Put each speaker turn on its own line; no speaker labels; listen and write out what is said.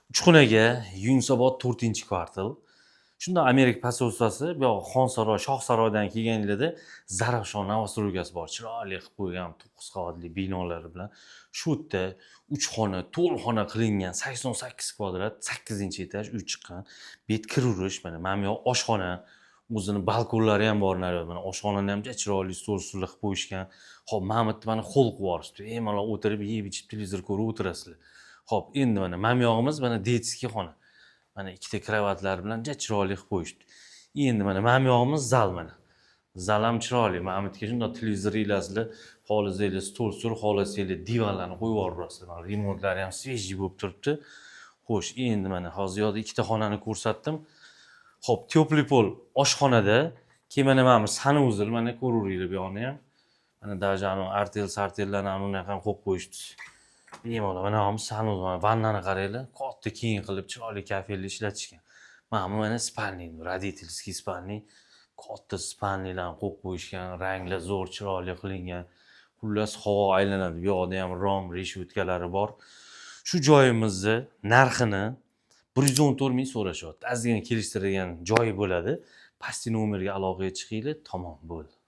Uch xonaga, Yunusobod, 4-kvartal. Shunda Amerika посольство si, bu yog'i Xonsaroy, Shohsaroydan kelganinglarda Zarafshon новостройка si bor. Chiroyli qilib qo'ygan 9 qavatli binolari bilan. Shu yerda uch xona, to'rt xona qilingan, 88 kvadrat, 8-etaj uy chiqqan. Bu yer kiraverish, mana bu yoq oshxona, o'zini balkonlari ham bor naryoqda. Mana oshxonani ham juda chiroyli stol stullar qilib qo'yishgan. Xo'p, mana bu yerda mana холл qilib yuborishibdi. Bemalol o'tirib, yeb ichib, televizor ko'rib o'tirasizlar. Xo'p, endi mana bu yog'imiz mana детский xona. Mana ikkita kravatlar bilan juda chiroyli qilib qo'yishibdi. Endi mana bu yog'imiz zal mana. Zal ham chiroyli. Mana bu yerga shundoq televizor ilasizlar, xohlasanglar stol stul, xohlasanglar divanlarni qo'yib yuborasizlar. Mana remontlari ham свежий bo'lib turibdi. Xo'sh, endi mana hozir yoqda ikkita xonani ko'rsatdim. Xo'p, теплый пол oshxonada, keyin mana bu санузел, mana ko'raveringlar bu yoqni ham. Mana даже anavi Artel sartellarni unaqa ham qo'yib qo'yishibdi. Bemalol mana bu санузел, mana vannani qaranglar, katta keng qilib chiroyli kafelni ishlatishgan. Mana bu mana спальный, родительский спальный. Katta спальный larni qo'yib qo'yishgan, ranglar zo'r, chiroyli qilingan. Xullas, havo aylanadi. Bu yoqda ham rom, reshotkalari bor. Shu joyimizni narxini 114 ming so'rashyapti. Ozgina kelishtiradigan joyi bo'ladi. Pastki nomerga aloqaga chiqinglar, tamom bo'ldi.